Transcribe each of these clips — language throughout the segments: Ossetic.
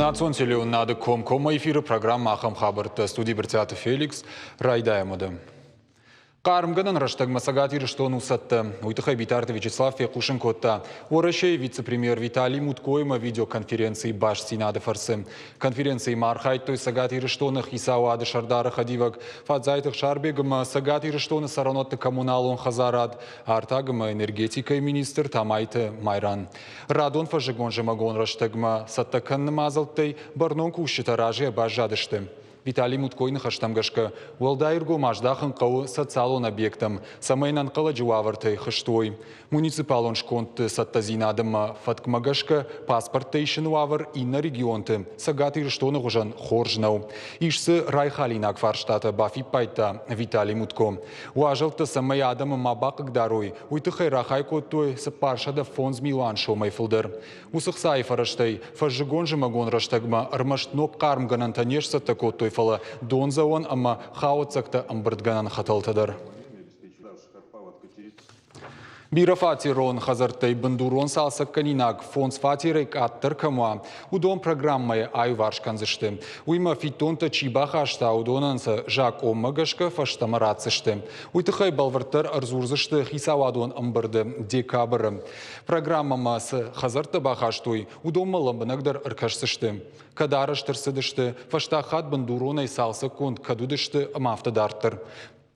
Национ телеуынынады комкоммӕ эфиры программӕ ахӕм хабӕрттӕ студи Брытъиаты Феликс. Райдайӕм уӕдӕ. Хъармгӕнӕн рӕстӕгмӕ Цӕгат Ирыстон у цӕттӕ. Уый тыххӕй Битарты Вячеслав фехъусын кодта Уӕрӕсейы вице-премьер Виталий Муткоимӕ видеоконференцийы бастдзинады фӕрцы. Конференцийы ма архайдтой Цӕгат Ирыстоны хицауады сӕрдары хӕдивӕг Фадзайты Ӕхсарбег ӕмӕ Цӕгат Ирыстоны цӕрӕнуӕтты коммуналон хӕдзарад, артаг ӕмӕ энергетикӕйы министр Тамайты Майран. Радон фӕззыгон-зымӕгон рӕстӕгмӕ цӕттӕ кӕныны мадзӕлттӕй бӕрнон кусджытӕ разыйӕ баззадысты. Виталий Муткойы ныхӕстӕм гӕсгӕ, уӕлдай ӕргом аздахын хъӕуы социалон объекттӕм, цӕмӕй ӕнӕнхъӕлӕджы уавӕртӕй хызт уой. Муниципалон скондты цӕттӕдзинад ӕмӕ фӕткмӕ гӕсгӕ паспорттӕ исыны уавӕр иннӕ регионты Цӕгат Ирыстоны хуызӕн хорз нӕу. Ис дзы райхалинаг фарстатӕ, бафиппайдта Виталий Мутко. Уазӕлттӕ цӕмӕй адӕмы ма бахъыгдарой, уый тыххӕй рахай кодтой 405 милуан сомӕй фылдӕр. Уыцы хцайы фӕрӕзтӕй фӕззыгон-зымӕгон рӕстӕгмӕ ӕрмӕст ног хъармгӕнӕнтӕ не сцӕттӕ кодтой, фӕлӕ дондзӕуӕн ӕмӕ хауӕццӕгтӕ ӕмбырдгӕнӕн хӕтӕлтӕ дӕр. Бирӕфатерон хӕдзӕрттӕй бындурон цалцӕггӕнинаг фондз фатерӕй къаддӕр кӕм уа, уыдон программӕйы аиуварс кӕндзысты. Уыимӕ фиддонтӕ чи бахаста, уыдонӕн сӕ закъонмӕ гӕсгӕ фӕстӕмӕ ратдзысты. Уый тыххӕй бӕлвырддӕр ӕрдзурдзысты хицауадон ӕмбырды декабры. Программӕмӕ цы хӕдзӕрттӕ бахастой, уыдонмӕ лӕмбынӕгдӕр ӕркӕсдзысты. Кӕд арӕзт ӕрцыдысты, фӕстаг хатт бындуронӕй цалцӕггонд кӕд уыдысты ӕмӕ афтӕ дарддӕр.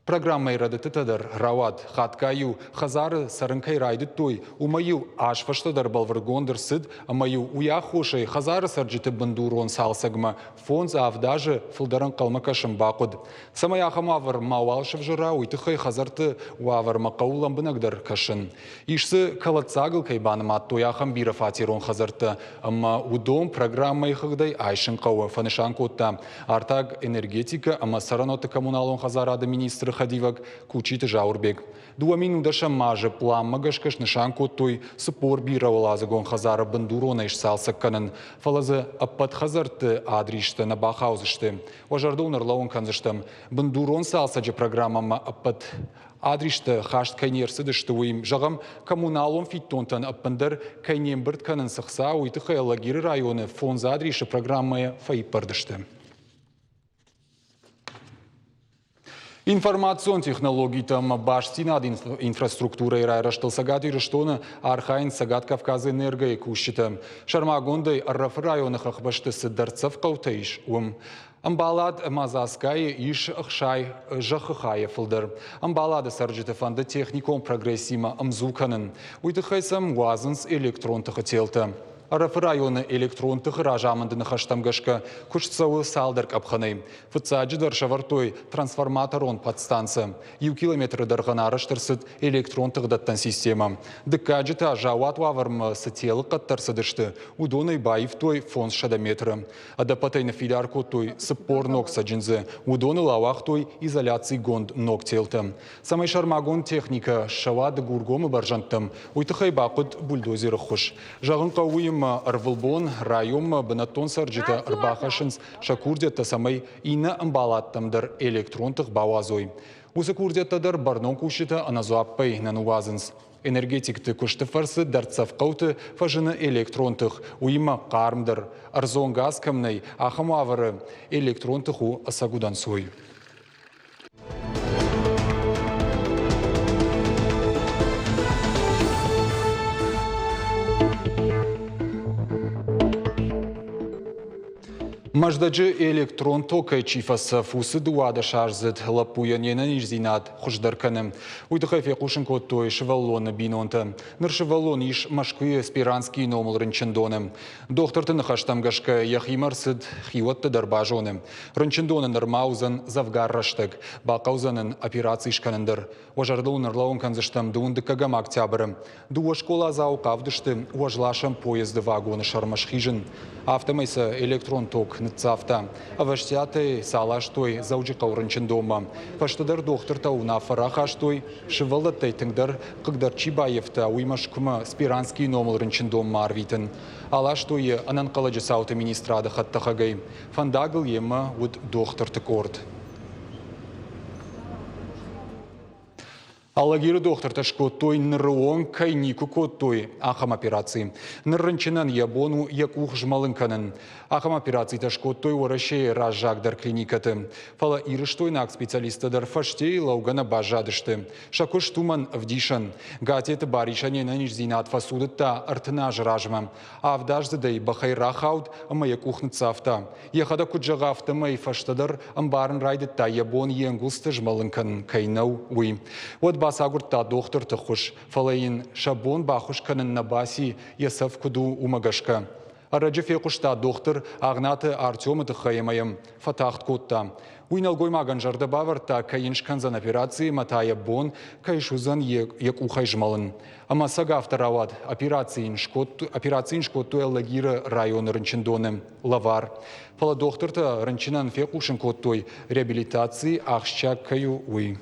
Программӕйы рӕдыдтытӕ дӕр рауад. Хатгай-иу хӕдзары цӕрын кӕй райдыдтой, уымӕй-иу аз фӕстӕдӕр бӕлвырдгонд ӕрцыд, ӕмӕ-иу уый аххосӕй хӕдзары цӕрджыты бындурон цалцӕгмӕ фондз-авд азы фылдӕр ӕнхъӕлмӕ кӕсын бахъуыд. Цӕмӕй ахӕм уавӕр мауал сӕвзӕра, уый тыххӕй хӕдзӕртты уавӕрмӕ хъӕуы лӕмбынӕгдӕр кӕсын. Ис дзы, кӕлӕддзагыл кӕй банымадтой, ахӕм бирӕфатерон хӕдзӕрттӕ, ӕмӕ уыдон программӕйы хыгъдӕй айсын хъӕуы, фӕнысан кодта артаг, энергетикӕ ӕмӕ цӕрӕнуӕтты коммуналон хӕдзарады министры хӕдивӕг Кучиты Зауырбег. 2010 азы пъланмӕ гӕсгӕ снысан кодтой 40 бирӕуӕладзыгон хӕдзары бындуронӕй сцалцӕг кӕнын, фӕлӕ дзы ӕппӕт хӕдзӕртты адристӕ нӕ бахаудзысты. Уӕ зӕрдыл нӕрлӕууын кӕндзыстӕм, бындурон цалцӕджы программӕмӕ ӕппӕт адристӕ хаст кӕй не рцыдысты, уый. Зӕгъӕм, коммуналон фиддонтӕн ӕппындӕр кӕй не мбырд кӕнынц ӕхца, уый тыххӕй Алагиры районы фондз адрисы программӕйӕ фӕиппӕрд сты. Информацион технологитӕ ӕмӕ бастдзинады инфраструктурӕйы райрӕзтыл Цӕгат Ирыстоны архайынц Цӕгат Кавказы энергойы кусджытӕ. Сӕрмагондӕй Ӕрӕфы районы хӕхбӕсты цы дӕрддзӕф хъӕутӕ ис, уым. Ӕмбалад Мазаскайы ис ӕхсай зӕххы хайӕ фылдӕр. Ӕмбалады цӕрджыты фӕнды техникон прогрессимӕ ӕмдзу кӕнын. Уый тыххӕй сӕм уадзынц электрон тыхы телтӕ. Ӕрӕфы районы электрон тыхы разамынды ныхӕстӕм гӕсгӕ куыст цӕуы цалдӕр къӕпхӕнӕй. Фыццаджыдӕр сӕвӕрдтой трансформаторон подстанцӕ. Иу километры дӕргъӕн арӕзт ӕрцыд электрон тыхдӕттӕн системӕ. Дыккаджы та заууат уавӕрмӕ цы телы хъӕдтӕ ӕрцыдысты, уыдонӕй баивтой 500 метры. Ӕдӕппӕтӕй ныффидар кодтой 40 ног цӕджындзы, уыдоныл ауагътой изоляцигонд ног телтӕ. Цӕмӕй сӕрмагонд техникӕ ссӕуа Дыгургомы бӕрзӕндтӕм, уый тыххӕй бахъуыд бульдозеры ххуыс. Зӕгъын хъӕуы уыимӕ, ӕрвылбон районмӕ бынӕттон цӕрджытӕ ӕрбахӕссынц сӕ курдиӕттӕ, цӕмӕй иннӕ ӕмбаладтӕм дӕр электрон тых бауадзой. Уыцы курдиӕттӕ дӕр бӕрнон кусджытӕ ӕнӕдзуаппӕй нӕ ныууадзынц. Энергетикты куысты фӕрцы дӕрддзӕф хъӕуты фӕзыны электрон тых, уыимӕ хъармдӕр, ӕрдзон газ кӕм нӕй, ахӕм уавӕры электрон тых у ӕцӕг удӕнцой. Мӕздӕджы электрон токӕй чи фӕцӕф, уыцы 12-аздзыд лӕппуйӕн йе нӕниздзинад хуыздӕр кӕны. Уый тыххӕй фехъусын кодтой сывӕллоны бинонтӕ. Ныр сывӕллон ис Мӕскуыйы Сперанскийы номыл рынчындоны. Дохтырты ныхӕстӕм гӕсгӕ йӕхимӕ рцыд, хиуӕтты дӕр базоны. Рынчындоны нырма уыдзӕн дзӕвгар рӕстӕг. Бахъӕудзӕн ын операци скӕнын дӕр. Уӕ зӕрдыл ын ӕрлӕууын кӕндзыстӕм дыууын дыккӕгӕм октябры. Дыууӕ скъоладзауы хъавдысты уӕзласӕн поезды вагоны сӕрмӕ схизын. Афтӕмӕй сӕ электрон ток ныццавта. Ӕвӕстиатӕй сӕ аластой Дзӕуджыхъӕуы рынчындонмӕ. Фӕстӕдӕр дохтыртӕ уынаффӕ рахастой, сывӕллӕттӕй тынгдӕр хъыгдӕр чи баййӕфта, уый Мӕскуымӕ Сперанскийы номыл рынчындонмӕ арвитын. Аластой йӕ ӕнӕнхъӕлӕджы цауты министрады хӕдтӕхӕгӕй. Фӕндагыл йемӕ уыд дохтырты къорд. Алагиры дохтыртӕ скодтой, ныры онг кӕй никуы кодтой, ахӕм операци. Ныр рынчынӕн йӕ бон у йӕ къух змӕлын кӕнын. Ахӕм операцитӕ скодтой Уӕрӕсейы раззагдӕр клиникӕты. Фӕлӕ ирыстойнаг специалисттӕ дӕр фӕстейы лӕугӕ нӕ баззадысты. Сӕ куыст уымӕн ӕвдисӕн. Гатеты Барисӕн йе нӕниздзинад фӕцудыдта 30 азы размӕ. Авдаздзыдӕй бӕхӕй рахауд ӕмӕ йӕ къух ныццавта. Йӕхӕдӕг куыд зӕгъы, афтӕмӕй фӕстӕдӕр ӕмбарын райдыдта, йӕ бон йе нгуылдзты змӕлын кӕнын кӕй нӕу, уый. Уӕд бацагуырдта дохтырты ххуыс, фӕлӕ йын сӕ бон баххуыс кӕнын нӕ баци, йӕ цӕф куыд у, уымӕ гӕсгӕ. Ӕрӕджы фехъуыста дохтыр Агънаты Артемы тыххӕй ӕмӕ йӕм фӕтагъд кодта. Уый нӕлгоймагӕн зӕрдӕ бавӕрдта, кӕй йын скӕндзӕн операци ӕмӕ та йӕ бон кӕй суыдзӕн йӕ къухӕй змӕлын. Ӕмӕ ӕцӕг афтӕ рауад, операци йын скодтой Алагиры районы рынчындоны лӕвар. Фӕлӕ дохтыртӕ рынчынӕн фехъусын кодтой, реабилитаци ахсджиаг кӕй у, уый.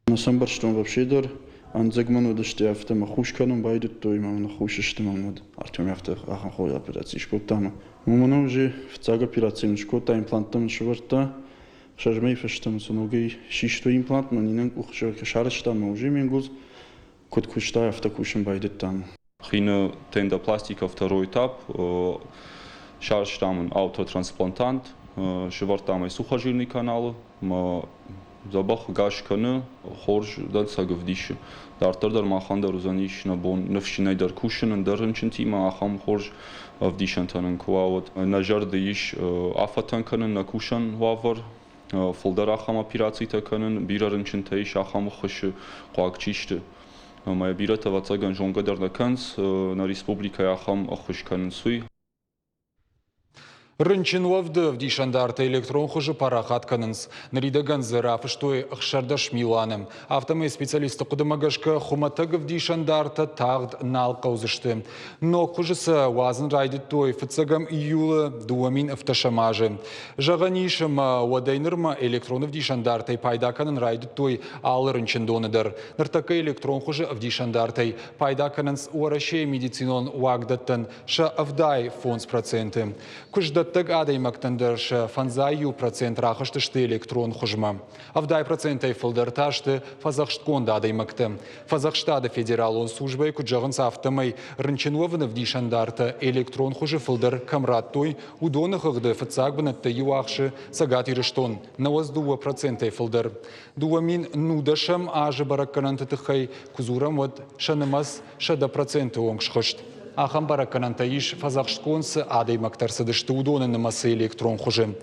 Нӕ сӕмбӕрстон вообще дӕр, ӕндзыг мын уыдысты, афтӕ мӕ хус кӕнын байдыдтой, мӕ ныххус сты мӕм уӕд. Артем афтӕ ахӕм хорз операци скодта ӕмӕ уымӕн уже фыццаг операци мын скодта, импланттӕ мын сӕвӕрдта. Ӕхсӕз мӕйы фӕстӕ мын сӕ ногӕй систой имплант, мӕ нинӕн къух сарӕзта ӕмӕ уже ме нгуылдз куыд куыста, афтӕ кусын байдыдтам. Хины тендопластика второй этап сарӕзтам ын аутотрансплантант, сӕвӕрдтам ӕй сухожильный каналы, ӕмӕ дзӕбӕх гас кӕны, хорз дӕнцӕг ӕвдисы. Дарддӕр дӕр махӕн дӕр уыдзӕнис нӕ бон ныфсджынӕй дӕр кусын, ӕндӕр рынчынтимӕ ахӕм хорз ӕвдисӕнтӕ нын куы уа, уӕд. Нӕ зӕрды ис афӕтӕн кӕнын нӕ кусӕн уавӕр, фылдӕр ахӕм операцитӕ кӕнын, бирӕ рынчынтӕ ис ахӕм ӕххуысы хъуаг чи сты. Ӕмӕ бирӕтӕ, ӕвӕццӕгӕн, зонгӕ дӕр нӕ кӕнынц, нӕ республикӕйы ахӕм ӕххуыс кӕнынц, уый. Рынчын уӕвды ӕвдисӕндартӕ электрон хуызы парахат кӕнынц. Ныридӕгӕн дзы рафыстой 16 милуаны. Афтӕмӕй специалистты хъуыдымӕ гӕсгӕ хуымӕтӕг ӕвдисӕндартӕ тагъд нал хъӕудзысты. Ног хуызы сӕ уадзын райдыдтой фыццӕгӕм июлы 2017 азы. Зӕгъӕн ис, ӕмӕ уӕдӕй нырмӕ электрон ӕвдисӕндартӕй пайда кӕнын райдыдтой алы рынчындоны дӕр. Ныртӕккӕ электрон хуызы ӕвдисӕндартӕй пайда кӕнынц Уӕрӕсейы медицинон уагдӕттӕн сӕ 75%. Куыстдӕттӕг адӕймӕгтӕн дӕр сӕ 51% рахызтысты электрон хуызмӕ. 70%-ӕй фылдӕр та сты фӕдзӕхстгонд адӕймӕгтӕ. Фӕдзӕхстады федералон службӕйы куыд зӕгъынц, афтӕмӕй рынчын уӕвыны ӕвдисӕндартӕ электрон хуызы фылдӕр кӕм радтой, уыдоны хыгъды фыццаг бынӕттӕ иу ахсы Цӕгат Ирыстон, 92%-ӕй фылдӕр. 2010 азы бӕрӕггӕнӕнты тыххӕй куы дзурӕм, уӕд сӕ нымӕц 100% онг схызт. Ахӕм бӕрӕггӕнӕнтӕ ис фӕдзӕхстгонд цы адӕймӕгтӕ ӕрцыдысты, уыдоны нымӕцы электрон хуызы.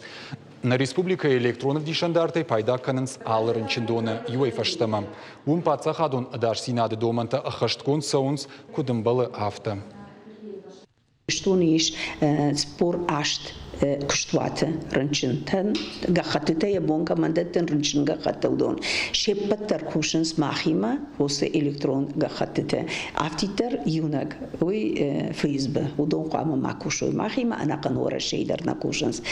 Нӕ республикӕйы электрон ӕвдисӕндартӕй пайда кӕнынц алы рынчындоны иуӕй фӕстӕмӕ. Уым паддзахадон ӕдасдзинады домӕнтӕ ӕххӕстгонд цӕуынц, куыд ӕмбӕлы, афтӕ. Ирыстоны ис 48 куыстуаты рынчынтӕн, гӕххӕттытӕ йӕ бон кӕмӕн дӕттын рынчын гӕххӕттӕ уыдон. Се ппӕт дӕр кусынц махимӕ уыцы электрон гӕххӕттытӕ. Афтиддӕр иунӕг уый ФСБ. Уыдон хъуамӕ ма кусой махимӕ, ӕнӕхъӕн Уӕрӕсейы дӕр нӕ кусынц.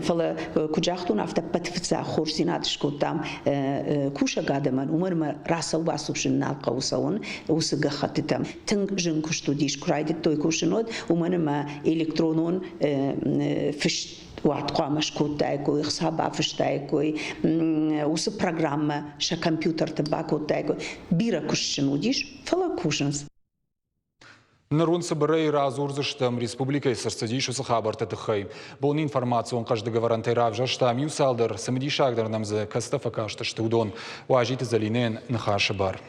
Фӕлӕ, куыд загътон, афтӕ ӕппӕт фыццаг хорздзинад скодтам кусӕг адӕмӕн, уымӕн ӕмӕ рацӕу-бацу сын нал хъӕуы цӕуын уыцы гӕххӕттытӕм. Тынг зын куыст уыдис, куы райдыдтой кусын, уӕд, уымӕн ӕмӕ электронон фыст уат хъуамӕ скодтаиккой, ӕхца бафыстаиккой, уыцы программӕ сӕ компьютерты бакодтаиккой. Бирӕ куыст сын уыдис, фӕлӕ кусынц. Ныр уын цыбырӕй радзурдзыстӕм республикӕйы цы рцыдис, уыцы хабӕртты тыххӕй. Бон информацион хъӕздыг ӕвӕрӕнтӕй равзӕрстам иу цалдӕр, цымыдисагдӕр нӕм дзы кӕцытӕ фӕкастысты, уыдон. Уазиты Зӕлинӕйӕн ныхасы бар.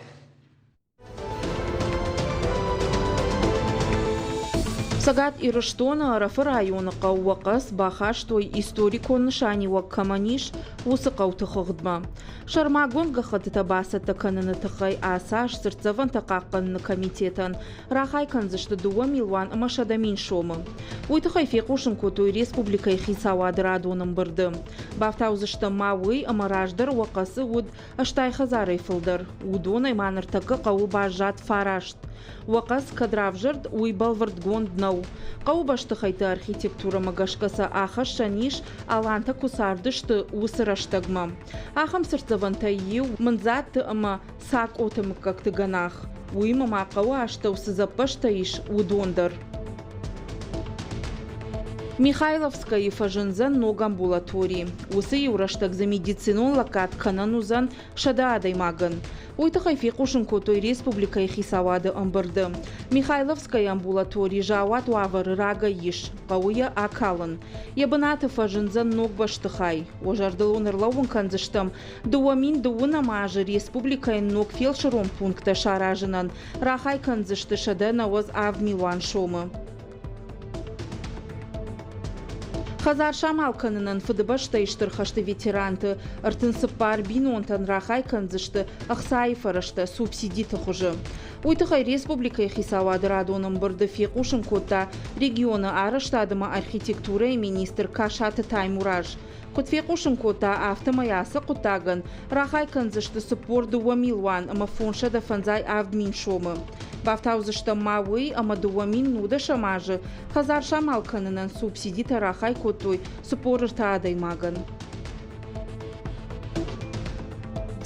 Цӕгат Ирыстоны Ӕрӕфы районы хъӕу Уӕхъӕц бахастой историкон нысаниуӕг кӕмӕн ис, уыцы хъӕуты хыгъдмӕ. Сӕрмагонд гӕххӕттытӕ бацӕттӕ кӕныны тыххӕй ацы аз цыртдзӕвӕнтӕ хъахъхъӕныны комитетӕн рахай кӕндзысты 2 100 000 сомы. Уый тыххӕй фехъусын кодтой республикӕйы хицауады радон ӕмбырды. Бафтаудзыстӕм ма уый, ӕмӕ раздӕр Уӕхъӕцы уыд 80 хӕдзарӕй фылдӕр. Уыдонӕй ма ныртӕккӕ хъӕуы баззад фараст. Уӕхъӕц кӕд равзӕрд, уый бӕлвырдгонд нӕу. Хъӕуы бӕстыхӕйтты архитектурӕмӕ гӕсгӕ сӕ ахӕссӕн ис, алантӕ куы цардысты, уыцы рӕстӕгмӕ. Ахӕм цыртдзӕвӕнтӕй иу Мындзатты ӕмӕ Сакъоты мыггӕгты гӕнах. Уыимӕ ма хъӕуы астӕу цы дзӕппӕзтӕ ис, уыдон дӕр. Михайловскӕйы фӕзындзӕн ног амбулатори. Уыцы иу рӕстӕг дзы медицинон лӕггад кӕнӕн уыдзӕн 100 адӕймагӕн. Уый тыххӕй фехъусын кодтой республикӕйы хицауады ӕмбырды. Михайловскӕйы амбулатори заууат уавӕры рагӕй ис, хъӕуы йӕ акалын. Йӕ бынаты фӕзындзӕн ног бӕстыхай. Уӕ зӕрдыл уын ӕрлӕууын кӕндзыстӕм, 2009 азы республикӕйы ног фелсырон пункттӕ саразынӕн рахай кӕндзысты 197 милуан сомы. Хӕдзар самал кӕнынӕн Фыдыбӕстӕйы Стыр хӕсты ветеранты 34 бинонтӕн рахай кӕндзысты ӕхцайы фӕрӕзтӕ субсидиты хуызы. Уый тыххӕй республикӕйы хицауады радон ӕмбырды фехъусын кодта регионы арӕзтады ӕмӕ архитектурӕйы министр Касаты Таймураз. Куыд фехъусын кодта, афтӕмӕй ацы хъуыддагӕн рахай кӕндзысты 42 милуан ӕмӕ 557 мин сомы. Бафтаудзыстӕм ма уый, ӕмӕ 2019 азы хӕдзар самал кӕнынӕн субсидитӕ рахай кодтой 43 адӕймагӕн.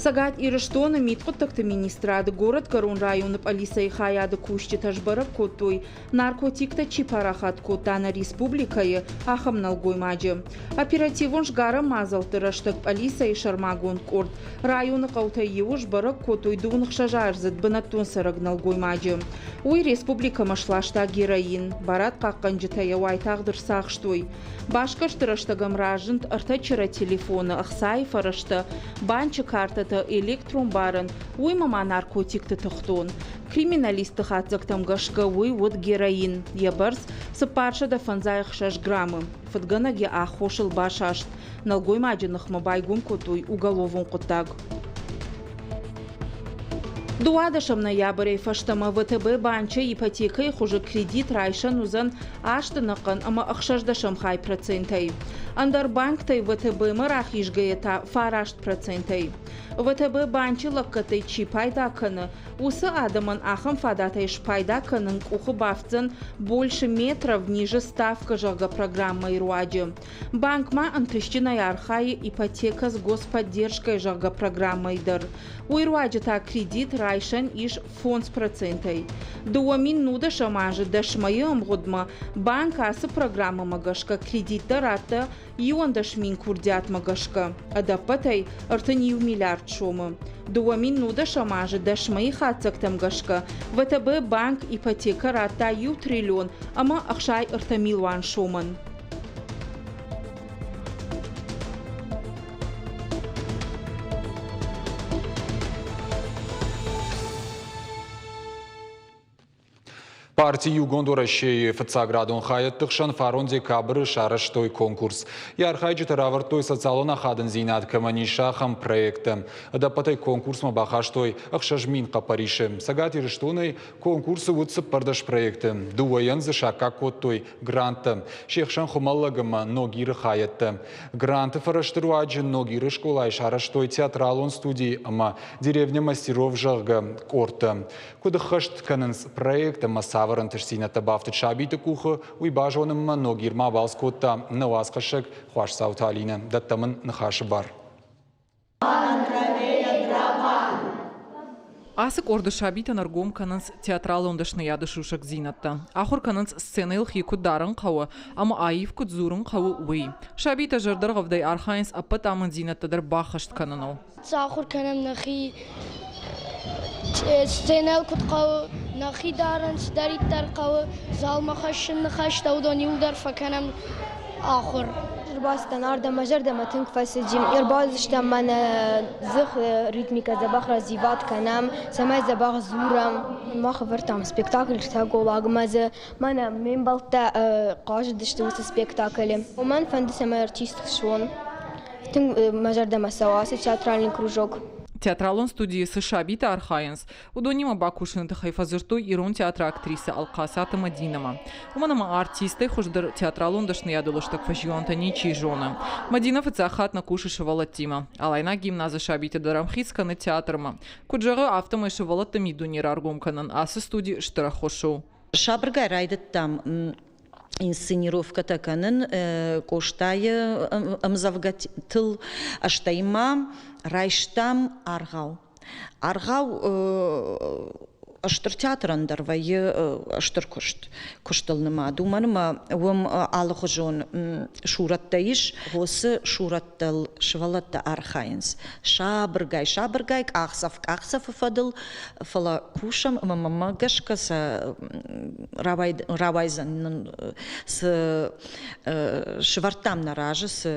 Цӕгат Ирыстоны мидхъуыддӕгты министрады горӕтгӕрон районы пъӕлицӕйы хайады кусджытӕ сбӕрӕг кодтой, наркотиктӕ чи парахат кодта нӕ республикӕйы, ахӕм нӕлгоймаджы. Оперативон сгарӕн мадзӕлтты рӕстӕг пъӕлицӕйы сӕрмагонд къорд районы хъӕутӕй иуы сбӕрӕг кодтой 16-аздзыд бынӕттон цӕрӕг нӕлгоймаджы. Уый республикӕмӕ сласта героин. Барадхъахъхъӕнджытӕ йӕ уайтагъд ӕрцахстой. Басгӕрсты рӕстӕг ӕм разынд ӕртӕ чырӕ телефоны, ӕхцайы фӕрӕзтӕ, банчы картӕтӕ, электрон барӕн, уыимӕ ма наркотикты тыхтон. Криминалистты хатдзӕгтӕм гӕсгӕ уый уыд героин, йӕ бӕрц 456 граммы. Фыдгӕнӕг йӕ аххосыл басаст. Нӕлгоймаджы ныхмӕ байгом кодтой уголовон хъуыддаг. 12 ноябрӕй фӕстӕмӕ ВТБ банчы ипотекӕйы хуызы кредит райсӕн уыдзӕн азты ӕнӕхъӕн ӕмӕ ӕхсӕздӕсӕм хай процентӕй. Ӕндӕр банктӕй ВТБ-мӕ рахизгӕйӕ та 9 процентӕй. ВТБ банчы лӕггӕдтӕй чи пайда кӕны, уыцы адӕмӕн ахӕм фадатӕй спайда кӕнын къухы бафтдзӕн «Больше метров, ниже ставка», зӕгъгӕ, программӕйы руаджы. Банк ма ӕнтыстджынӕй архайы «Ипотека с господдержкой», зӕгъгӕ, программӕйы дӕр. Уый руаджы та кредит райсӕн ис 5 процентӕй. 2010 азы 10 мӕйы ӕмгъуыдмӕ банк ацы программӕмӕ гӕсгӕ кредиттӕ радта 11 000 курдиатмӕ гӕсгӕ, ӕдӕппӕтӕй 31 миллиард сомы. 2010 азы 10 мӕйы хатдзӕгтӕм гӕсгӕ ВТБ банк ипотекӕ радта 1 триллион ӕмӕ 63 милуан сомӕн. Парти Иугонд Уӕрӕсейы фыццаградон хайӕдты хсӕн фарон декабры сарӕзтой конкурс. Йӕ архайджытӕ равӕрдтой социалон ахадындзинад кӕмӕн ис, ахӕм проекттӕ. Ӕдӕппӕтӕй конкурсмӕ бахастой 6000 хъӕппӕрисы. Цӕгат Ирыстонӕй конкурсы уыд 14 проекты. Дыууӕйӕн дзы саккаг кодтой гранттӕ. Се хсӕн Хуымӕллӕг ӕмӕ Ногиры хайӕдтӕ. Гранты фӕрӕзты руаджы Ногиры скъолайы сарӕзтой театралон студи ӕмӕ деревня мастеров, зӕгъгӕ, къордтӕ. Куыд ӕххӕст кӕнынц проект ӕмӕ цавӕр ӕнтыстдзинӕдтӕ бафтыд сабиты къухы, уый базонынмӕ Ногирмӕ абалц кодта нӕ уацхӕссӕг Хуасдзауты Алинӕ. Дӕттӕм ын ныхасы бар. Ацы къорды сабитӕн ӕргом кӕнынц театралон дӕсныйады сусӕгдзинӕдтӕ. Ахуыр кӕнынц сценӕйыл хи куыд дарын хъӕуы ӕмӕ аив куыд дзурын хъӕуы, уый. Сабитӕ зӕрдӕргъӕвдӕй архайынц ӕппӕт амынддзинӕдтӕ дӕр баххӕст кӕныныл. Ахуыр кӕнӕм нӕхи сценӕйыл куыд хъӕуы, нӕхи дарын, цыдӕриддӕр хъӕуы, залмӕ хӕссын ныхӕстӕ, уыдон иууылдӕр фӕкӕнӕм ахуыр. Ӕрбацыдтӕн ардӕм, мӕ зӕрдӕмӕ тынг фӕцыди. Ӕрбацыдыстӕм мӕнӕ дзых ритмикӕ дзӕбӕх развивать кӕнӕм, цӕмӕй дзӕбӕх дзурӕм. Мах ӕвӕрдтам спектакль ӕртӕ голлагмӕ дзы. Мӕнӕ ме мбӕлттӕ хъазыдысты уыцы спектаклы. Мӕн фӕнды, цӕмӕй артист суон. Тынг мӕ зӕрдӕмӕ цӕуы ацы театральный кружок. Театралон студийы цы сабитӕ архайынц, уыдонимӕ бакусыны тыххӕй фӕдзырдтой ирон театры актрисӕ Алхъасаты Мадинӕмӕ. Уымӕн ӕмӕ артисттӕй хуыздӕр театралон дӕсныйады лыстӕг фӕзилӕнтӕ ничи зоны. Мадинӕ фыццаг хатт нӕ кусы сывӕллӕттимӕ. Алайнаг гимназы сабиты дӕр ӕмхиц кӕны театрмӕ. Куыд зӕгъы, афтӕмӕй сывӕллӕтты миддуне раргом кӕнын ацы студи стыр ӕххуыс у. Сабыргай райдыдтам инсценировкӕтӕ кӕнын Къостайы ӕмдзӕвгӕтыл, стӕй ма райстам аргъау. Аргъау. Стыр театрӕн дӕр вӕййы стыр куыст, куыстыл нымад, уымӕн ӕмӕ уым алыхуызон сурӕттӕ ис. Уыцы сурӕттыл сывӕллӕттӕ архайынц сабыргай, сабыргай, къахдзӕф къахдзӕфы фӕдыл, фӕлӕ кусӕм ӕмӕ мӕнмӕ гӕсгӕ сӕ рауайдзӕн нын цы сывӕрдтам нӕ разы, цы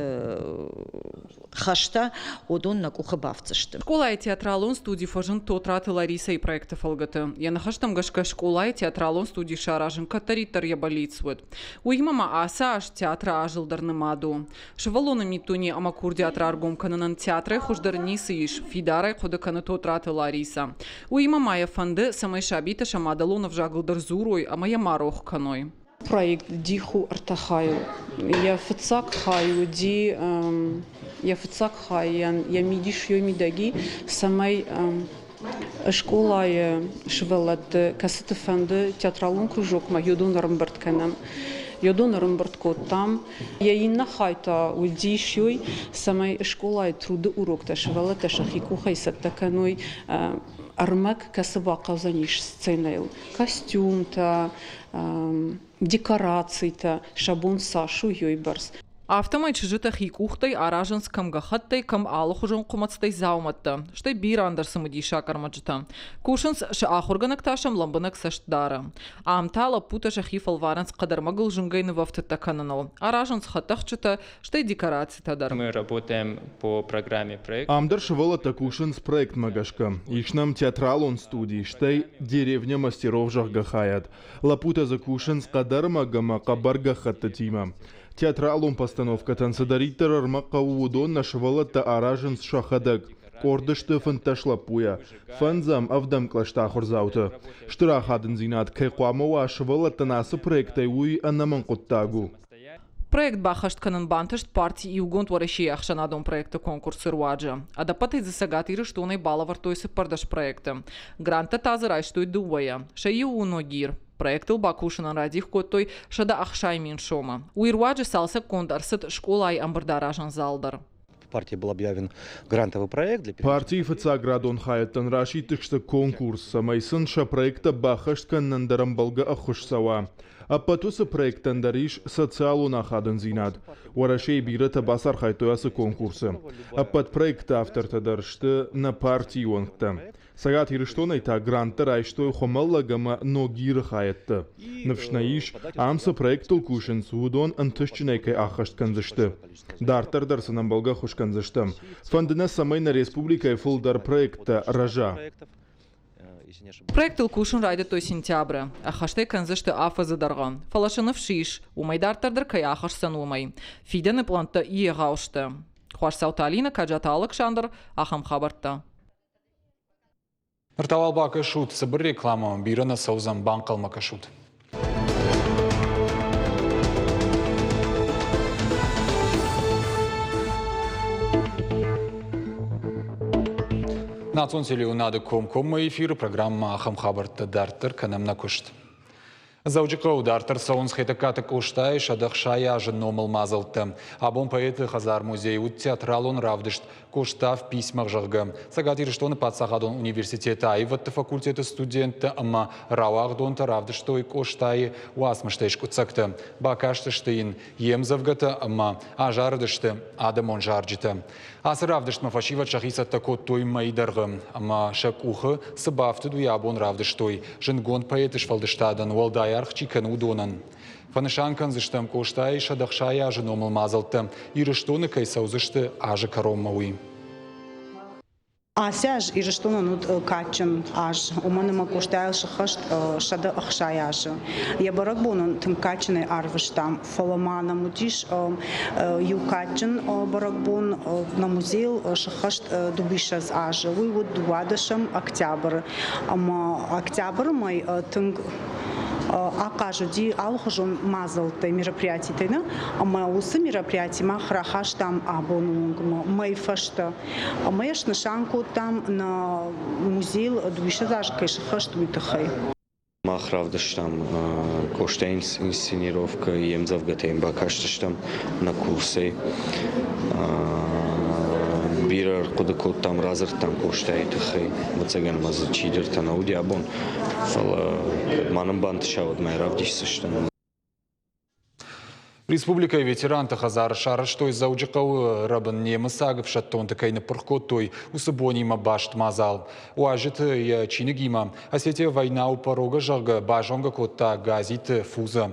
хӕстӕ, уыдон нӕ къухы бафтдзысты. Скъолайы театралон студи фӕзынд Тотраты Ларисӕйы проекты фӕлгӕты. Йӕ ныхӕстӕм гӕсгӕ скъолайы театралон студи саразын кӕддӕриддӕр йӕ бӕллиц уыд. Уыимӕ ма ацы аз театры азыл дӕр нымад у. Сывӕллоны миддуне ӕмӕ курдиат раргом кӕнынӕн театрӕй хуыздӕр ницы ис, фидарӕй хъуыды кӕны Тотраты Ларисӕ. Уыимӕ ма йӕ фӕнды, цӕмӕй сабитӕ сӕ мадӕлон ӕвзагыл дӕр дзурой ӕмӕ йӕ ма рох кӕной. Проект дих у ӕртӕ хайыл. Йӕ фыццаг хай уыди, йӕ фыццаг хайӕн йӕ мидис йой мидӕги, цӕмӕй скъолайы сывӕллӕтты, кӕцыты фӕнды театралон кружокмӕ йодон ӕрӕмбырд кӕнӕм. Йодон ӕрӕмбырд кодтам. Йӕ иннӕ хай та уыдис йой, цӕмӕй скъолайы труды уроктӕ сывӕллӕттӕ сӕхи къухӕй цӕттӕ кӕной ӕрмӕг, кӕцы бахъӕудзӕнис сценӕйыл. Костюмтӕ, декорацитӕ, сӕ бон цас у, уыйбӕрц. Афтӕмӕй чызджытӕ хи къухтӕй аразынц кӕм гӕххӕттӕй, кӕм алыхуызон хъуымӕцтӕй дзаумӕттӕ, стӕй бирӕ ӕндӕр цымыдисаг ӕрмӕджытӕ. Кусынц, сӕ ахуыргӕнӕг та сӕм лӕмбынӕг цӕст дары. Ам та лӕппутӕ сӕхи фӕлварынц хъӕдӕрмӕгыл зынгӕй нывӕфтыдтӕ кӕныныл, аразынц хӕдтӕхджытӕ, стӕй декорацитӕ дӕр. Мы работаем по программе проекта. Ам дӕр сывӕллӕттӕ кусынц проектмӕ гӕсгӕ. Ис нӕм театралон студи, стӕй деревня мастеров, зӕгъгӕ, хайад. Лӕппутӕ дзы кусынц хъӕдӕрмӕг ӕмӕ хъӕбӕр гӕххӕттытимӕ. Театралон постановкӕтӕн цыдӕриддӕр ӕрмӕг хъӕуы, уыдон нӕ сывӕллӕттӕ аразынц сӕхӕдӕг. Къорд сты 15 лӕппуйӕ, фӕндзӕм, ӕвдӕм кълӕсты ахуырдзаутӕ. Стыр ахадындзинад кӕй хъуамӕ уа сывӕллӕттӕн ацы проектӕй, уый ӕнӕмӕнг хъуыддаг у. Проект баххӕст кӕнын бантыст парти Иугонд Уӕрӕсейы ӕхсӕнадон проекты конкурсы руаджы. Ӕдӕппӕтӕй дзы Цӕгат Ирыстонӕй балӕвӕрдтой 14 проекты. Гранттӕ та дзы райстой дыууӕйӕ. Сӕ иу у Ногир. Проектыл бакусынӕн радих кодтой 160 000 сомы. Уый руаджы цалцӕггонд ӕрцыд скъолайы ӕмбырдаразӕн зал дӕр. Партии был объявлен грантовый проект. Для Партийы фыццаградон хайӕдтӕн расидтысты конкурс, цӕмӕй сын сӕ проекттӕ баххӕст кӕнынӕн дӕр ӕмбӕлгӕ ӕххуыс цӕуа. Ӕппӕт уыцы проекттӕн дӕр ис социалон ахадындзинад. Уӕрӕсейы бирӕтӕ бацархайдтой ацы конкурсы. Ӕппӕт проектты автортӕ дӕр сты нӕ партийы уӕнгтӕ. Цӕгат Ирыстонӕй та гранттӕ райстой Хуымӕллӕг ӕмӕ Ногиры хайӕдтӕ. Ныфс нӕ ис, ам цы проекттыл кусынц, уыдон ӕнтыстджынӕй кӕй ӕххӕст кӕндзысты. Дарддӕр дӕр сын ӕмбӕлгӕ ӕххуыс кӕндзыстӕм. Фӕнды нӕ, цӕмӕй нӕ республикӕйы фылдӕр проекттӕ рӕза. Проектыл кусын райдыдтой сентябры. Ӕххӕстӕй кӕндзысты афӕдзы дӕргъы. Фӕлӕ сӕ ныфс ис, уымӕй дарддӕр дӕр кӕй ахӕсдзӕн, уымӕй. Фидӕны пълӕнттӕ егъау сты. Хуасдзауты Алинӕ, Каджаты Алыксандр, ахӕм хабӕрттӕ. Ныр та уал бакӕсут цыбыр рекламӕ, бирӕ нӕ цӕудзӕн, банхъӕлмӕ кӕсут. Национ телеуынады комкоммӕ эфиры программӕ ахӕм хабӕрттӕ дарддӕр кӕнӕм нӕ куыст. Дзӕуджыхъӕуы дарддӕр цӕуынц Хетӕгкаты Къостайы 160 азы номыл мадзӕлттӕ. Абон поэты хӕдзар-музейы уыд театралон равдыст «Къоста в письмах», зӕгъгӕ. Цӕгат Ирыстоны паддзахадон университеты аивӕдты факультеты студенттӕ ӕмӕ рауагъдонтӕ равдыстой Къостайы уацмыстӕй скъуыддзӕгтӕ. Бакастысты йын йе мдзӕвгӕтӕ ӕмӕ азарыдысты адӕмон зарджытӕ. Ацы равдыстмӕ фӕсивӕд сӕхи цӕттӕ кодтой мӕйы дӕргъы ӕмӕ сӕ къухы цы бафтыд, уый абон равдыстой зындгонд поэты сфӕлдыстадӕн уӕлдай аргъ чи кӕны, уыдонӕн. Фӕнысан кӕндзыстӕм Къостайы 160 азы номыл мадзӕлттӕ Ирыстоны кӕй цӕудзысты азы кӕронмӕ, уый. Ацы аз Ирыстонӕн уыд кадджын аз, уымӕн ӕмӕ Къостайыл сыххӕст 160 азы. Йӕ бӕрӕгбон ын тынг кадджынӕй арвыстам, фӕлӕ ма нӕм уыдис иу кадджын бӕрӕгбон, нӕ музейыл сыххӕст дыууиссӕдз азы. Уый уыд дыууадӕсӕм октябры. Ӕмӕ октябры мӕй тынг ахъаз уыди алыхуызон мадзӕлттӕй, мероприятитӕй нӕ, ӕмӕ уыцы мероприяти мах рахастам абоны онгмӕ, мӕй фӕстӕ. Ӕмӕ йӕ снысан кодтам нӕ музейыл дыууиссӕдз азы кӕй сыххӕст, уый тыххӕй. Мах равдыстам Къостайы инсценировкӕ, йе мдзӕвгӕтӕ йын бакастыстӕм нӕ курсӕй. Бирӕ ӕрхъуыды кодтам, радзырдтам Къостайы тыххӕй. Ӕвӕццӕгӕн ма дзы чидӕртӕ нӕ уыди абон, фӕлӕ кӕд ма нын бантыса, уӕд ма йӕ равдисдзыстӕм. Республикӕйы ветеранты хӕдзары сарӕзтой Дзӕуджыхъӕуы рӕбын немыцаг ӕфсӕддонты кӕй ныппырх кодтой, уыцы бонимӕ баст мадзал. Уазджыты йӕ чиныгимӕ «Осетия война у порога», зӕгъгӕ, базонгӕ кодта Газиты Фузӕ.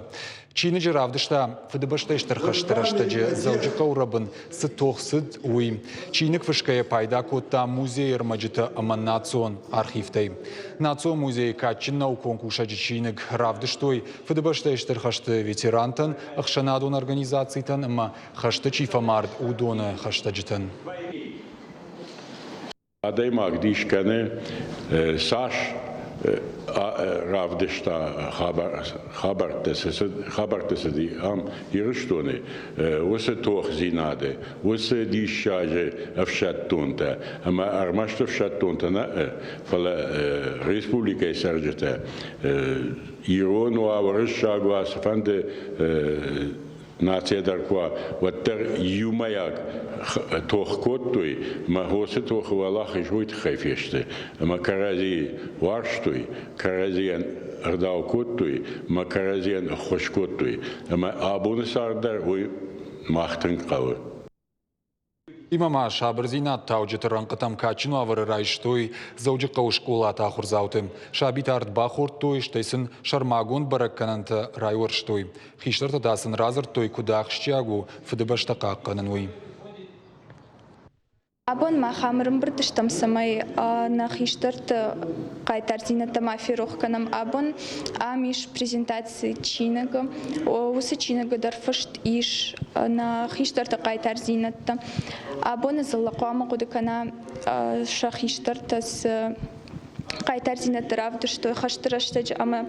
Чиныджы равдыста Фыдыбӕстӕйы Стыр хӕсты рӕстӕджы Дзӕуджыхъӕуы рӕбын цы тох цыд, уый. Чиныг фысгӕйӕ пайда кодта музейы ӕрмӕджытӕ ӕмӕ национ архивтӕй. Национ музейы кадджын наукон кусӕджы чиныг равдыстой Фыдыбӕстӕйы Стыр хӕсты ветерантӕн, ӕхсӕнадон организацитӕн ӕмӕ хӕсты чи фӕмард, уыдоны хӕстӕджытӕн. Адӕймаг дис кӕны, цас равдыста хабӕрттӕ цыди ам Ирыстоны, уыцы тохдзинады, уыцы диссаджы ӕфсӕддонтӕ ӕмӕ ӕрмӕст ӕфсӕддонтӕ нӕ, фӕлӕ республикӕйы цӕрджытӕ ирон уа, уырыссаг уа, цыфӕнды нацийӕ дӕр куы уа, уӕддӕр иумӕйаг тох кодтой, ӕмӕ уыцы тохы уӕлахиз уый тыххӕй фесты, ӕмӕ кӕрӕдзийы уарзтой, кӕрӕдзийӕн ӕгъдау кодтой ӕмӕ кӕрӕдзийӕн ӕххуыс кодтой. Ӕмӕ абоны цард дӕр уый мах тынг хъӕуы. Имӕ ма сабырдзинад тауджыты рӕнхъытӕм кадджын уавӕры райстой Дзӕуджыхъӕуы скъолаты ахуырдзауты. Сабитӕ ард бахордтой, стӕй сын сӕрмагонд бӕрӕггӕнӕнтӕ райуӕрстой. Хистӕртӕ та сын радзырдтой, куыд ахсджиаг у Фыдыбӕстӕ хъахъхъӕнын, уый. Абон мах ам ӕрӕмбырд стӕм, цӕмӕй нӕ хистӕрты хъайтардзинӕдтӕ ма ферох кӕнӕм. Абон ам ис презентаци чиныгы. Уыцы чиныгы дӕр фыст ис нӕ хистӕрты хъайтардзинӕдтӕ. Абоны дзыллӕ хъуамӕ хъуыды кӕна сӕ хистӕртӕ цы хъайтардзинӕдтӕ равдыстой хӕсты рӕстӕджы ӕмӕ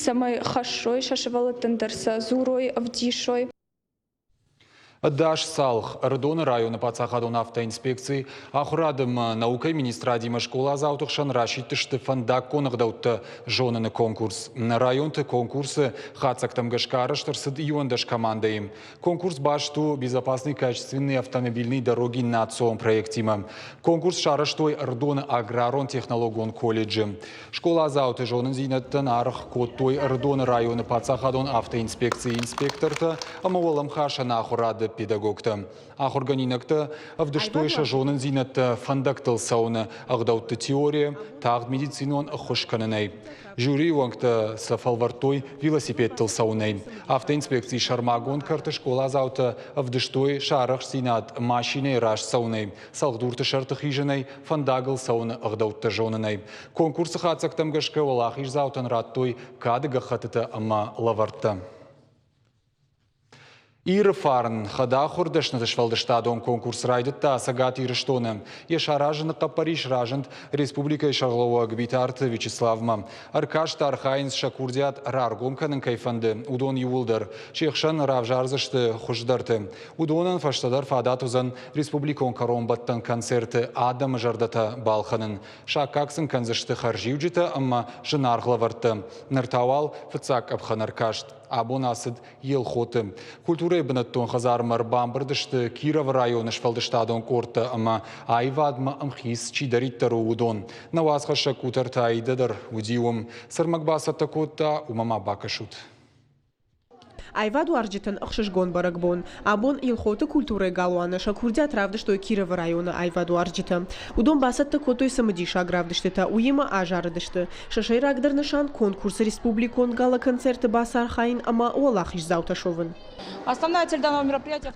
цӕмӕй хӕссой сӕ сывӕллӕттӕн дӕр сӕ дзурой, ӕвдисой. Ӕдас цалх Ӕрыдоны районы паддзахадон автоинспекци ахуырады ӕмӕ наукӕйы министрадимӕ скъоладзауты хсӕн расидтысты фӕндаггон ӕгъдӕуттӕ зоныны конкурс. Нӕ районты конкурсы хатдзӕгтӕм гӕсгӕ арӕзт ӕрцыд 11 командӕйы. Конкурс баст у «Безопасные качественные автомобильные дороги» национ проектимӕ. Конкурс сарӕзтой Ӕрыдоны аграрон-технологон колледжы. Скъоладзауты зонындзинӕдтӕн аргъ кодтой Ӕрыдоны районы паддзахадон автоинспекцийы инспектортӕ ӕмӕ уӕлӕмхасӕн ахуырады педагогтӕ. Ахуыргӕнинӕгтӕ ӕвдыстой сӕ зонындзинӕдтӕ фӕндӕгтыл цӕуыны ӕгъдӕутты теорийӕ, тагъд медицинон ӕххуыс кӕнынӕй. Жюрийы уӕнгтӕ сӕ фӕлвӕрдтой велосипедтыл цӕуынӕй. Автоинспекцийы сӕрмагонд кӕрты скъоладзаутӕ ӕвдыстой сӕ арӕхстдзинад машинӕйы раст цӕуынӕй, цӕлхдурты сӕрты хизынӕй, фӕндагыл цӕуыны ӕгъдӕуттӕ зонынӕй. Конкурсы хатдзӕгтӕм гӕсгӕ уӕлахиздзаутӕн радтой кады гӕххӕттытӕ ӕмӕ лӕвӕрттӕ. Иры фарн хӕдахуыр дӕсныты сфӕлдыстадон конкурс райдыдта Цӕгат Ирыстоны. Йӕ саразыны хъӕппӕрис разынд республикӕйы сӕргълӕууӕг Битарты Вячеславмӕ. Ӕркаст архайынц сӕ курдиат раргом кӕнын кӕй фӕнды, уыдон иууылдӕр. Се хсӕн равзардзысты хуыздӕрты. Уыдонӕн фӕстӕдӕр фадат уыдзӕн республикон кӕронбӕттӕн концерты адӕмы зӕрдӕтӕ балхӕнын. Саккаг сын кӕндзысты хӕрзиуджытӕ ӕмӕ зынаргъ лӕвӕрттӕ. Ныр та уал фыццаг къӕпхӕн ӕркаст. Абон ацыд Елхоты. Культурӕйы бынӕттон хӕдзармӕ ӕрбамбырд сты Кировы районы сфӕлдыстадон къордтӕ ӕмӕ аивадмӕ ӕмхиц чидӕриддӕр у, уыдон. Нӕ уацхӕссӕг къутӕртӕ Аидӕ дӕр уыди уым. Цы рмӕг бацӕттӕ кодта, уымӕ ма бакӕсут. Аивадуарзджытӕн ӕхсызгон бӕрӕгбон. Абон Елхоты культурӕйы галуаны сӕ курдиат равдыстой Кировы районы аивадуарзджытӕ. Уыдон бацӕттӕ кодтой цымыдисаг равдыстытӕ, уыимӕ азарыдысты. Сӕ сӕйрагдӕр нысан конкурсы республикон гала-концерты бацархайын ӕмӕ уӕлахиздзаутӕ суӕвын.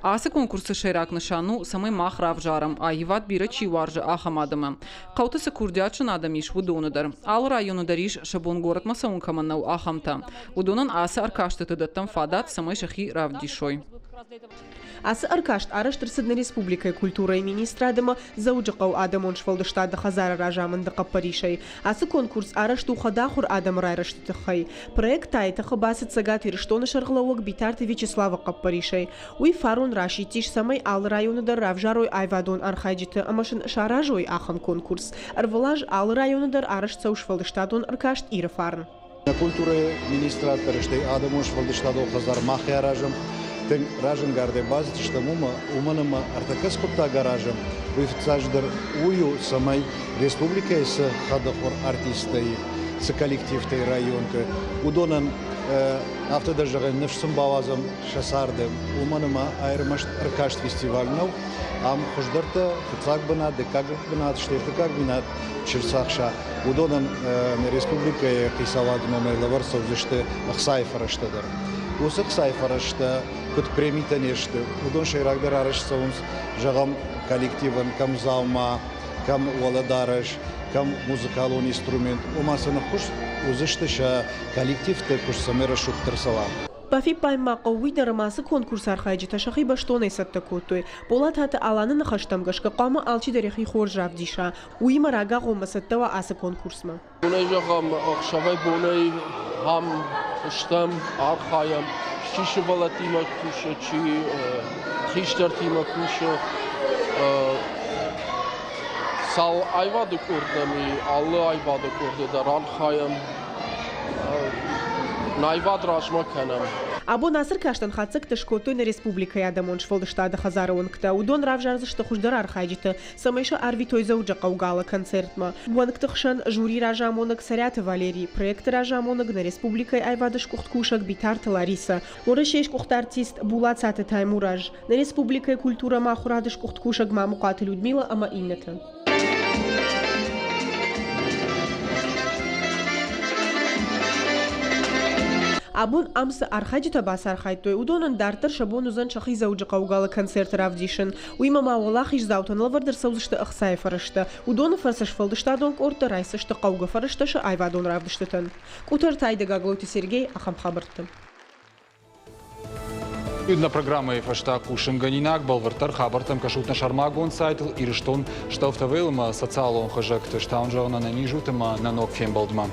Ацы конкурсы сӕйраг нысан у, цӕмӕй мах равзарӕм, аивад бирӕ чи уарзы, ахӕм адӕмы. Хъӕуты цы курдиатджын адӕм ис, уыдоны дӕр. Алы районы дӕр ис, сӕ бон горӕтмӕ цӕуын кӕмӕн нӕу, ахӕмтӕ. Уыдонӕн ацы ӕркастыты дӕттӕм фадат, цӕмӕй сӕхи равдисой. Ацы ӕркаст арӕзт ӕрцыд нӕ республикӕйы культурӕйы министрад ӕмӕ Дзӕуджыхъӕуы адӕмон сфӕлдыстады хӕдзары разамынды хъӕппӕрисӕй. Ацы конкурс арӕзт у хӕдахуыр адӕмы райрӕзты тыххӕй. Проект та йӕ тыхы бацыд Цӕгат Ирыстоны сӕргълӕууӕг Битарты Вячеславы хъӕппӕрисӕй. Уый фарон расидтис, цӕмӕй алы районы дӕр равзарой аивадон архайджыты ӕмӕ сын саразой ахӕм конкурс. Ӕрвылаз алы районы дӕр арӕзт цӕуы сфӕлдыстадон ӕркаст Иры фарн. Нӕ культурӕйы министрад дӕр, стӕй адӕмон сфӕлдыстадон хӕдзар мах аразӕм. Тынг разӕнгардӕй бацыдыстӕм уымӕ, уымӕн ӕмӕ ӕртӕккӕ цы хъуыддаг аразӕм, уый фыццаджыдӕр уый у, цӕмӕй республикӕйы цы хӕдахуыр артисттӕ и, цы коллективтӕ и районты, уыдонӕн афтӕ дӕр зӕгъӕн, ныфс сын бауадзӕм сӕ царды, уымӕн ӕмӕ ӕрмӕст ӕркаст фестиваль нӕу, ам хуыздӕртӕ фыццаг бынат, дыккаг бынат, стӕй ӕртыккаг бынат чи рцахса, уыдонӕн нӕ республикӕйы хицауады номӕй лӕвӕрд цӕудзысты ӕхцайы фӕрӕзтӕ дӕр. Уыцы ӕхцайы фӕрӕзтӕ куыд премитӕ не сты, уыдон сӕйрагдӕр арӕзт цӕуынц, зӕгъӕм, коллективӕн кӕм дзаума, кӕм уӕлӕдарӕс, кӕм музыкалон инструмент, ома сын ӕххуыс уыдзысты сӕ коллективты куыст цӕмӕй рӕсугъддӕр цӕуа. Бафиппайын ма хъӕуы уый дӕр, ӕмӕ ацы конкурсы архайджытӕ сӕхи бӕстонӕй цӕттӕ кодтой. Болататы Аланы ныхӕстӕм гӕсгӕ хъуамӕ алчидӕр йӕхи хорз равдиса, уыимӕ рагагъоммӕ цӕттӕ уа ацы конкурсмӕ. Бонӕй зӕгъӕм, ӕхсӕвӕй-бонӕй ам стӕм, архайӕм, чи сывӕллӕттимӕ кусы, чи хистӕртимӕ кусы. Цал аивады къорд нӕм и, алы аивады къорды дӕр архайӕм. Аивад размӕ кӕнӕм. Абон ацы ркастӕн хатдзӕгтӕ скодтой нӕ республикӕйы адӕмон сфӕлдыстады хӕдзары уӕнгтӕ. Уыдон равзардзысты хуыздӕр архайджыты, цӕмӕй сӕ арвитой Дзӕуджыхъӕуы гала-концертмӕ. Уӕнгты хсӕн жюри разамонӕг Цӕриаты Валерий, проекты разамонӕг нӕ республикӕйы аивады сгуыхт кусӕг Битарты Ларисӕ, Уӕрӕсейы сгуыхт артист Булацаты Таймураз, нӕ республикӕйы культурӕ ӕмӕ ахуырады сгуыхт кусӕг Мамыхъуаты Людмилӕ ӕмӕ иннӕтӕ. Абон ам цы архайджытӕ бацархайдтой, уыдонӕн дарддӕр сӕ бон уыдзӕн сӕхи Дзӕуджыхъӕуы гала-концерты равдисын. Уыимӕ ма уӕлахиздзаутӕн лӕвӕрд ӕрцӕудзысты ӕхцайы фӕрӕзтӕ. Уыдоны фӕрцы сфӕлдыстадон къордтӕ райсдзысты хъӕугӕ фӕрӕзтӕ сӕ аивадон равдыстытӕн. Къутӕрты Айдӕг Гаглойты Сергей ахӕм хабӕртты. Нӕ программӕйы фӕстӕ хъусынгӕнинаг бӕлвырддӕр хабӕрттӕм кӕсут нӕ сӕрмагонд сайтыл Ирыстон Стӕлфтавел ӕмӕ социалон хызӕгты. Стаун зӕгъын ӕнӕниз ут ӕмӕ нӕ ног фембӕлдмӕ.